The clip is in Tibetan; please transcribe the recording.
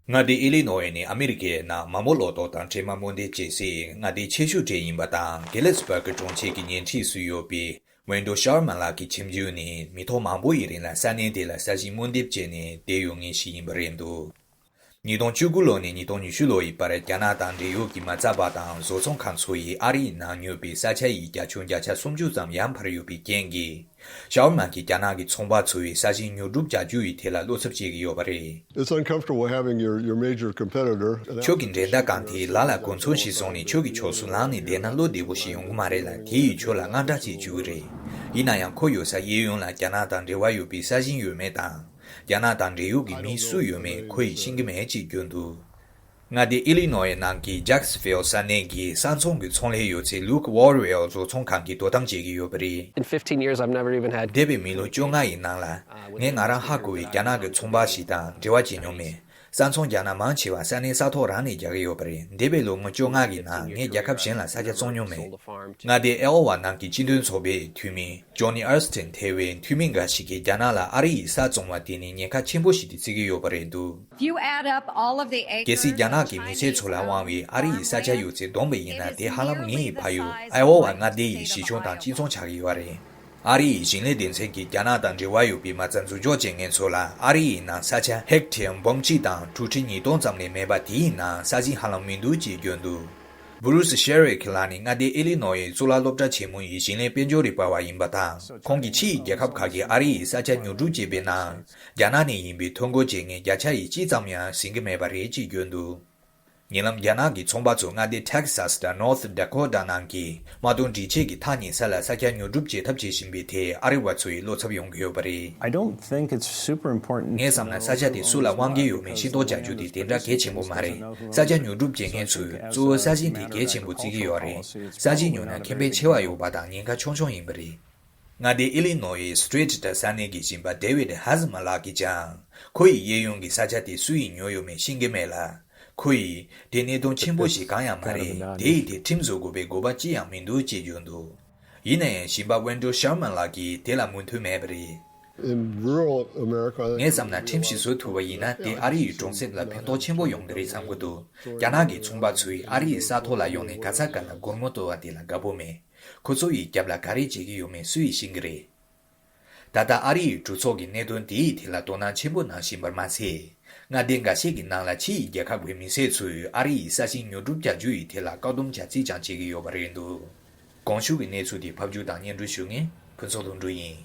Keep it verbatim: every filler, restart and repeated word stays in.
མངའ་སྡེ་ཨི་ལི་ནོ་ཝེ་ནི་ཨ་མི་རི་ཀའི་ནང་མ་མོ་ལོ་ཏོག་དང་འདྲེས་མ་རྨོ་འདེབས་བྱེད་སའི་མངའ་སྡེ་ཆེ་ཤོས་གྲས་ཡིན་པ་དང་། གེ་ལེ་སི་བར་གི་གྲོང་ཁྱེར་གྱི་ཉེ་འཁྲིས་སུ་ཡོད་པའི་ཝེན་ཌོ་ཤར་མན་ལགས་ཀྱི་ཁྱིམ་རྒྱུད་ནི་མི་ཐོག་མང་པོ་ཡི་རིང་ལ་ས་གནས་དེ་ལ་ས་ཞིང་རྨོ་འདེབས་བྱས་ནས་བསྡད་ཡོད་མཁན་ཞིག་ཡིན་པ་རེད་འདུག་ཉིས་སྟོང་བཅུ་དགུ་ལོ་ནས་ཉིས་སྟོང་ཉི་ཤུ་ལོ་ཡི་བར་རྒྱ་ནག་དང་འབྲེལ་ཡོད་ཀྱི་མ་རྩ་པ་དང་བཟོ་ཚོང་ཁང་ཚོ་ཡིས་ཨ་རི་ཡི་ནང་ཉོས་པའི་ས་ཆ་ཡི་རྒྱ་ཁྱོན་བརྒྱ་ཆ་སུམ་ཅུ་ཙམ་ཡར་འཕར་ཡོད་པའི་རྐྱེན་གྱིས། ཤར་མན་གྱི་རྒྱ་ནག་གི་ཚོང་པ་ཚོ་ཡིས་ས་ཞིང་ཉོ་སྒྲུབ་བྱ་རྒྱུ་ཡི་ཐད་ལ་བློ་འཚབ་བྱེད་ཀྱི་ཡོད་པ་རེད། It's uncomfortable having your, your major competitor. ཁྱོད་ཀྱི་འགྲན་ཟླ་གང་དེས་ལ་ལ་གོ་མཚོན་ཞིག་བཟུང་ནས་ཁྱོད་ཀྱི་ཕྱོགས་སུ་ལངས་ནས་བསྡད་ན་བློ་བདེ་པོ་ཞིག་ཡོང་གི་མ་རེད་ལ། དེ་ཡིས་ཁྱོད་ལ་དངངས་སྐྲག་བྱེད་བཅུག་གི་རེད། ཡིན་ན་ཡང་ཁོ་ཡོད་སར་གཡས་གཡོན་ལ་རྒྱ་ནག་དང་འབྲེལ་བ་ཡོད་པའི་ས་ཞིང་ཡོད་མེད་དང་། རྒྱ་ནག་དང་འབྲེལ་ཡོད་ཀྱི་མི་སུ་ཡོད་མེད་ཁོ་ཡིས་ཤེས་ཀྱི་མེད་ཅེས་བརྗོད་འདུག་མངའ་སྡེ་ཨི་ལི་ནོ་ཝེ་ནང་གི་ཇག་སི་ཕིལ་ས་གནས་ཀྱི་ས་མཚམས་ཀྱི་ཚོང་ལས་ཡོད་ཚད་ལུག་ཝོར་ཝེལ་བཟོ་ཚོང་ཁང་གིས་དོ་དམ་བྱེད་ཀྱི་ཡོད་པ་རེད། In fifteen years, I've never even had འདས་པའི་མི་ལོ་བཅོ་ལྔ་ཡི་ནང་ལ། ངས་ང་རང་ཧ་གོ་བའི་རྒྱ་ནག་གི་ཚོང་པ་ཞིག་དང་འབྲེལ་བ་བྱེད་མྱོང་མེད། ས་མཚམས་རྒྱག་ན་མང་ཆེ་བ་ས་གནས་ས་ཐོག་རང་ནས་རྒྱག་གི་ཡོད་པ་རེད། འདས་པའི་ལོ་ངོ་བཅོ་ལྔ་གི་ནང་ངས་རྒྱལ་ཁབ་གཞན་ལ་ས་ཆ་བཙོང་མྱོང་མེད། མངའ་སྡེ་ཨའོ་ཝ་ནང་གི་སྤྱི་མཐུན་ཚོགས་པའི་འཐུས་མི་ཇོ་ནི་ཨར་སི་ཏིན་ཐེ་བའི་འཐུས་མི་འགའ་ཞིག་གིས་རྒྱ་ནག་ལ་ཨ་རི་ཡི་ས་བཙོང་བ་དེ་ནི་ཉེན་ཁ་ཆེན་པོ་ཞིག་ཏུ་བརྩི་གི་ཡོད་པ་རེད་འདུག If you add up all of the acres གལ་སྲིད་རྒྱ་ནག་གི་མི་སེར་ཚོ་ལ་དབང་བའི་ཨ་རི་ཡི་ས་ཆ་ཡོད་ཚད་བསྡོམས་པ་ཡིན་ན། དེ་ཧ་ལམ་ངེད་ཡི་ཕ་ཡུལ་ཨའོ་ཝ་མངའ་སྡེ་ཡི་གཞི་ཁྱོན་དང་གཅིག་མཚུངས་ཆགས་ཀྱི་ཡོད་རེད། ཨ་རི་ཡི་ཞིང་ལས་སྡེ་ཚན་གྱིས་རྒྱ་ནག་དང་འབྲེལ་བ་ཡོད་པའི་མ་རྩ་འཛུགས་འཇོག་བྱེད་མཁན་ཚོ་ལ་ཨ་རི་ཡི་ནང་ས་ཆ་ཧེག་ཊར་འབུམ་གཅིག་དང་ཁྲུ་ཁྲི་ཉིས་སྟོང་ཙམ་ལས་མེད་པ་དེའི་ནང་ས་ཞིང་ཧ་ལམ་མི་འདུག་ཅེས་བརྗོད་འདུག་བུ་རུ་སི་ཤེ་རིག་ལགས་ནི་མངའ་སྡེ་ཨི་ལི་ནོ་ཡི་གཙུག་ལག་སློབ་གྲྭ་ཆེན་མོ་ཡི་ཞིང་ལས་དཔལ་འབྱོར་རིག་པ་བ་ཡིན་པ་དང་། ཁོང་གིས་ཕྱི་ཡི་རྒྱལ་ཁབ་ཁག་གིས་ཨ་རི་ཡི་ས་ཆ་ཉོ་སྒྲུབ་བྱེད་པའི་ནང་རྒྱ་ནག་ནས་ཡིན་པའི་ཐོ་འགོད་བྱེད་མཁན་བརྒྱ་ཆ་ཡི་གཅིག་ཙམ་ཡང་ཟིན་གྱི་མེད་པ་རེད་ཅེས་བརྗོད་འདུག་ཉེ་ལམ་རྒྱ་ནག་གི་ཚོང་པ་ཚོ་མངའ་སྡེ་ཊེག་སཱས་དང་ནོར་ཐི་ཌ་ཀོ་ཊ་ནང་གི་དམག་དོན་སྒྲིག་ཆས་ཀྱི་ཐག་ཉེ་ས་ལ་ས་ཆ་ཉོ་སྒྲུབ་བྱེད་ཐབས་བྱེད་བཞིན་པའི་ཐད་ཨ་རི་བ་ཚོ་ཡི་བློ་འཚབ་ཡོང་གི་ཡོད་པ་རེད། I don't think it's super important. ངས་བསམ་ན་ས་ཆ་དེ་སུ་ལ་དབང་གི་ཡོད་མེད་ཤེས་རྟོགས་བྱ་རྒྱུ་དེ་དེ་འདྲ་གལ་ཆེན་པོ་མ་རེད། ས་ཆ་ཉོ་སྒྲུབ་བྱེད་མཁན་ཚོས་གཙོ་བོ་ས་ཞིང་དེ་གལ་ཆེན་པོ་བརྩི་གི་ཡོད་རེད། ས་ཞིང་ཉོ་ན་ཁེ་ཕན་ཆེ་བ་ཡོད་པ་དང་ཉེན་ཁ་ཆུང་ཆུང་ཡིན་པ་རེད། མངའ་སྡེ་ཨི་ལི་ནོ་ཡི་སི་ཊྲེ་ཊ་ས་གནས་ཀྱི་ཞིང་པ་ཌེ་ཝིད་ཧ་ཛི་མ་ལགས་ཀྱིས་ཀྱང་། ཁོ་ཡི་གཡས་གཡོན་གྱི་ས་ཆ་དེ་སུ་ཡིས་ཉོས་ཡོད་མེད་ཤེས་ཀྱི་མེད་ལ། ཁོ་ཡིས་དེ་གནད་དོན་ཆེན་པོ་ཞིག་གང་ཡང་མ་རེད། དེ་ཡི་ཐད་ཁྲིམས་བཟོ་དགོས་པའི་དགོས་པ་ཅི་ཡང་མི་འདུག་ཅེས་བརྗོད་འདུག་ཡིན་ན་ཡང་ཞིང་པ་ཝེན་ཌོ་ཤར་མན་ལགས་ཀྱིས་དེ་ལ་མོས་མཐུན་མེད་པ་རེད། In rural America, ངས་བསམ་ན་ཁྲིམས་ཤིག་བཟོ་ཐུབ་པ་ཡིན་ན་དེ་ཨ་རི་ཡི་གྲོང་གསེབ་ལ་ཕན་ཐོགས་ཆེན་པོ་ཡོང་གི་རེད་བསམ་གྱི་འདུག་རྒྱ་ནག་གི་ཚོང་པ་ཚོས་ཨ་རི་ཡི་ས་ཐོག་ལ་ཡོང་ནས་ག་ས་ག་ལ་སྒོར་མོ་གཏོར་བ་དེ་ལ་དགའ་པོ་མེད། ཁོ་ཚོ་ཡི་རྒྱབ་ལ་ག་རེ་བྱེད་ཀྱི་ཡོད་མེད་སུ་ཡིས་ཤེས་ཀྱི་རེད། ད་ལྟ་ཨ་རི་ཡི་གྲོས་ཚོགས་ཀྱི་གནད་དོན་དེའི་ཐད་ལ་དོ་སྣང་ཆེན་པོ་གནང་བཞིན་པར་མ་ཟད། མངའ་སྡེ་འགའ་ཤས་ཀྱི་ནང་ལ་ཕྱི་ཡི་རྒྱལ་ཁབ་ཀྱི་མི་སེར་ཚོས་ཨ་རི་ཡི་ས་ཞིང་ཉོ་སྒྲུབ་བྱ་རྒྱུ་ཡི་ཐད་ལ་བཀག་སྡོམ་བྱ་རྩིས་ཀྱང་བྱེད་ཀྱི་ཡོད་པ་རེད་འདུག་གོང་ཞུས་ཀྱི་གནས་ཚུལ་དེ་ཕབ་སྒྱུར་དང་སྙན་སྒྲོན་ཞུ་མཁན་ཕུན་ཚོགས་ལྷུན་གྲུབ་ཡིན།